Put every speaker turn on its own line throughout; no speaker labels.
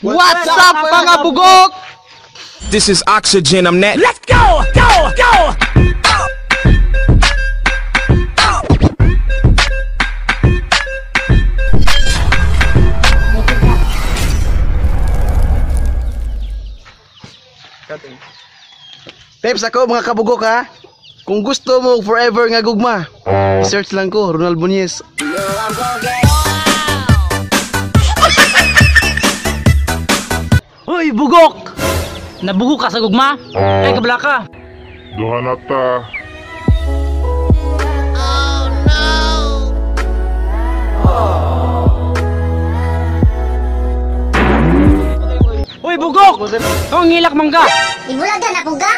What's up, mga bugok?
This is oxygen, I'm that.
Let's go! Go! Go!
Tips ako, mga kabugok, ha. Kung gusto mo forever nga gugma, search lang ko Ronald Bunyes.
Uy, bugok! Nabugok ka sa gugma? Ay, kabla ka.
Duha na ta.
Uy, bugok! Ang ngilak mangga!
Ibulaga na puga.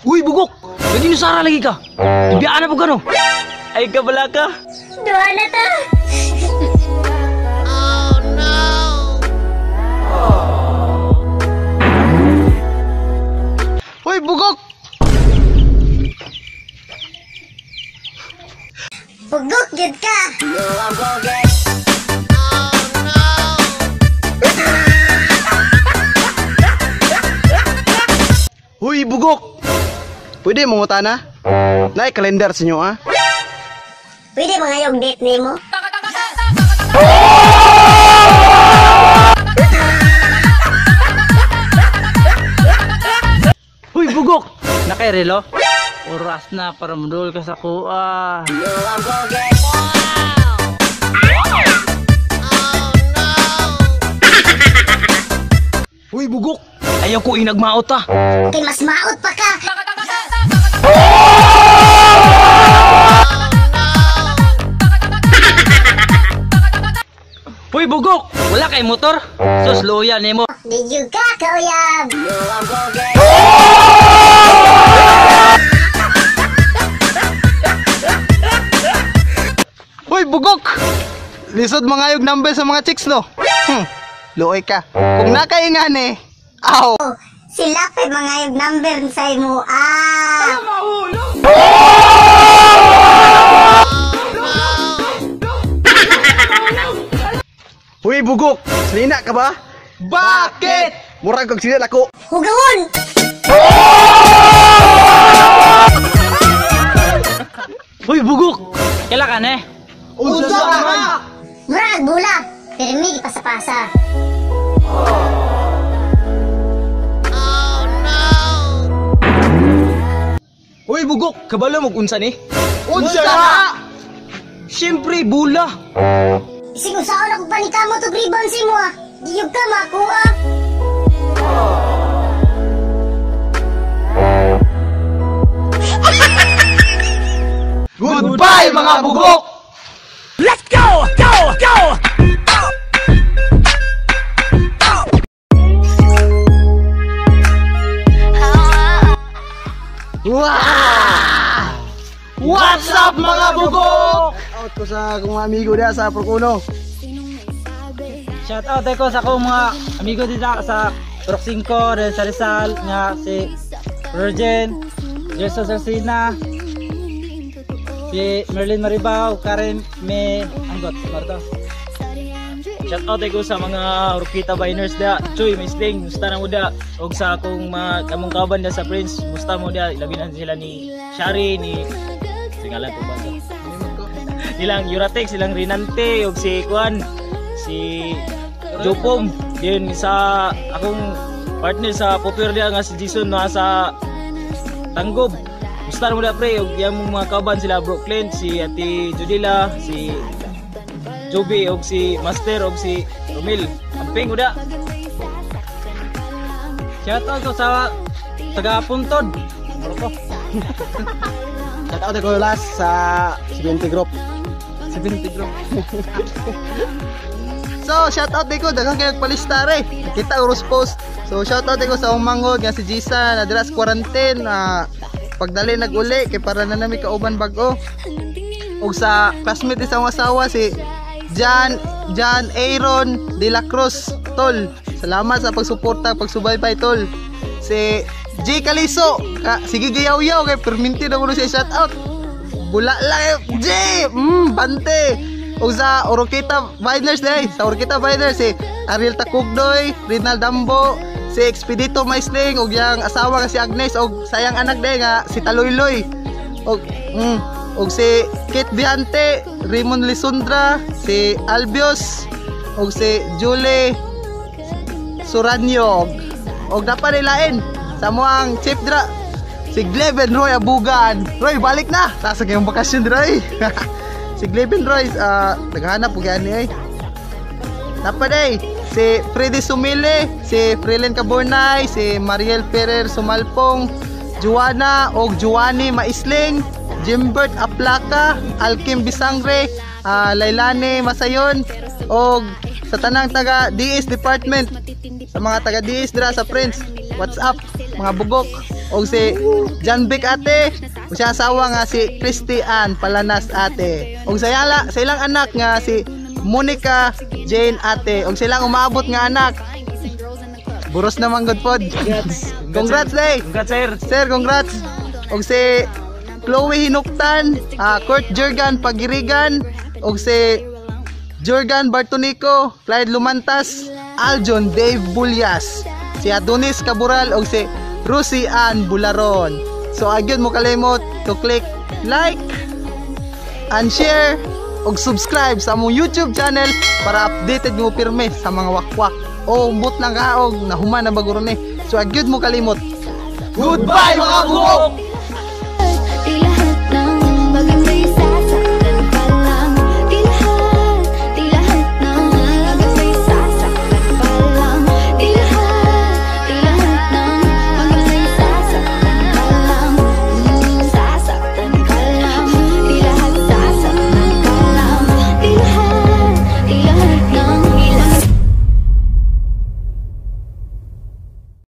Uy, bugok! Lagi nusara lagi ka. Ibiyaan na po ka, no?
Ay, kabala ka.
Duha na ta.
Uy, bugok!
Bugok gyud ka.
Uy, bugok! Pwede mo na? Naay kalendar sa inyo, ha?
Pwede mga yung date nimo.
Uy, bugok! Nakairelo? Oras na para mudol ka sa kuha.
Uy, bugok. Ayaw ko inagmaot ah.
Kay mas maot pa ka.
Uy, bugok! Wala kay motor? Sus, luya nimo.
Di gyud ka kauyab.
Uy, bugok! Lisod mga yung number sa mga chicks, no? Luoy ka. Kung nakaingan eh, aw!
Sila pa'y mga yung number sa imo. Ah.
Uy, bugok! Silina ka ba? Bakit? Murag kag sila ako.
Hugawon.
Uy, bugok! Kaila ka na eh?
Unsa ka?
Murag bula. Pirmi gipasa-pasa.
Uy, bugok. Kabalo mo unsa ni?
Unsa ka?
Siyempre, bula.
Bisig usaon ako panikamot og ribbon sa imo ah. Di gyud ka makuha.
Goodbye, mga bugok!
Let's go! Go! Go!
Wow! What's up, mga bugok? Out ko sa akong mga amigo diha sa Procuno.
Shout out ko sa akong mga amigo dito sa Turok 5, rin sa Rizal, nga si Virgin, Gerson Sarcina, si Merlin Maribao, Karen May Anggot, Marto.
Shout out ko sa mga Rukita Biners da. Choy, may sling, musta na mo da. Og sa akong mga kamong kaban da sa Prince, musta mo da. Ilabi na sila ni Shari, ni singalan ko ba to? Silang Uratex, silang Rinante, og si Kwan, si Jopom. Din sa akong partner sa Popper da nga si Jason na sa Tanggob. Musta na mo da pre, og iyang mga kaban sila Brooklyn, si Ate Judila, si Joby og si Master og si Romil. Amping uda.
Shout out ko sa taga Puntod. Marto.
Shout out ko last sa 70 Group. 70 Group. So, shout out ko daghan kay nagpalista re. Nakita ko post. So, shout out ko sa akong manghod nga si Jisa na dira sa quarantine na pagdali naguli kay para na nami kauban bag-o. Og sa classmate sa akong asawa si John Aaron De La Cruz, tol. Salamat sa pagsuporta, pagsubaybay, tol. Si J Caliso. Ka, sige gayaw-yaw kay perminti na ko siya shout out. Bula lang eh. J! Bante! Og sa Oroquita Viners day, sa Oroquita Viners si Ariel Takugdoy, Rinald Dambo, si Expedito Maisling og yang asawa nga si Agnes og sayang anak day nga si Taloyloy. Og og si Kate Biante, Raymond Lisundra, si Albios og si Julie Suranyog. Og dapat nilain sa moang chief dra si Gleven Roy Abugan. Roy, balik na. Tasa kayong bakasyon dra eh. Si Gleven Roy, naghanap og ani eh. Dapat eh si Freddy Sumile, si Freeland Caburnay, si Mariel Ferrer Sumalpong, Juana og Juani Maisling, Jimbert Aplaca, Alkim Bisangre, Lailani Masayon, og sa tanang taga DS Department, sa mga taga DS dira sa Prince, what's up mga bugok, og si John Vic ate, ug siya asawa nga si Christy Ann Palanas ate, og sa yala, sa ilang anak nga si Monica Jane ate, og silang umaabot nga anak buros naman good pod.
Congrats.
Congrats day.
Congrats, sir.
Sir, congrats. Og si Chloe Hinuktan, Kurt Jurgan Pagirigan, og si Jorgan Bartonico, Clyde Lumantas, Aljon Dave Bulyas, si Adonis Caboral og si Rosie Ann Bularon. So agyon mo kalimot to click like and share og subscribe sa among YouTube channel para updated mo pirme sa mga wakwak. O umbot lang ka og nahuman na baguro ni. So agyud mo kalimot. Goodbye, mga buhok!